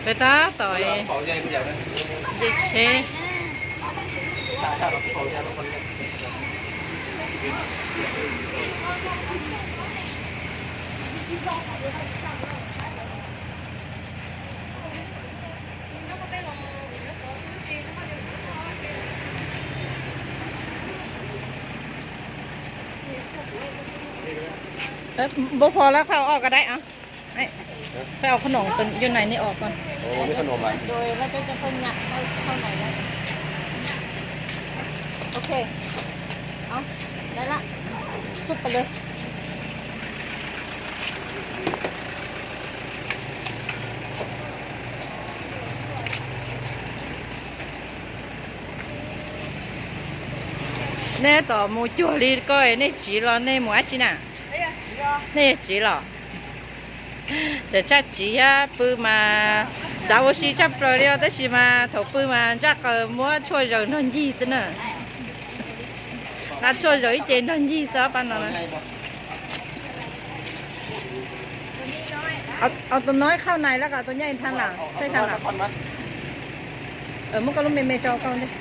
Peb tab tom nce tsheb. Npau phom lawm, qhov ua ko dai. Peb au qhob noom yog nai nej os. Nej tab tom mus cuag li ko, nej tsiv los nej mus dab tsi na? Nej yog tsiv los? Tseem tshaj tsiv thiab, pw mas xav ua si tshaj plaws li os, tab sis mas thaum pw mas ntsaj qaws muab tshuaj zaws nrog ncig xwb na. Nqa tshuaj zaws ib ce nrog ncig xwb pab no. Au tus no khau nais lawm, kom tus nyaj tha lawm, tha lawm. Muab koj lub me me rau koj ntej.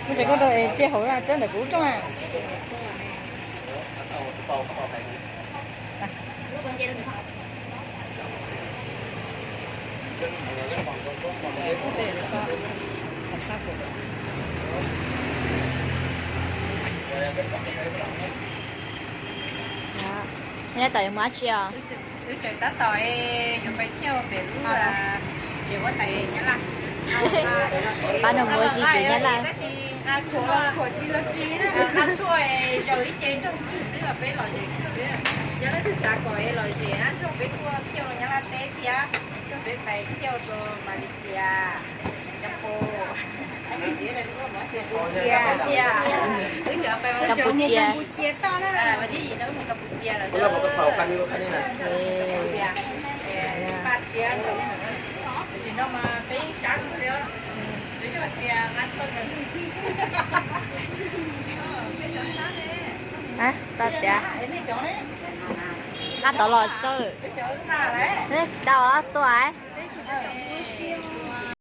Mus ces koj rau es cia hauv txawb ntawm kuv lub rooj a. Nyob tom yuav mus dab tsi os? Wb tseem tab tom yuav pais thiaj pem lub tsev huab tais Nyab Laj. Pab no mus ua si tsev Nyab Laj. Tab sis nqa tshuaj, nqa tshuaj zaws ib ce nrog ncig xwb os, peb lom zem kawg li. Yog leej twg xav kom es lom zem na, nrog peb tuaj thiaj rau Nyab Laj teb thiab, nrog peb pais thiaj rau Malaysia, Singapore. Campuchia. Campuchia. Vas thib yim no mus Campuchia lawm. Paj siab, tam sim no mas peb yeej sab kawg li, peb yog tias nqa tshuaj zaws ncig. Tau tias nqa tau los tsis tau. Tau los tuaj.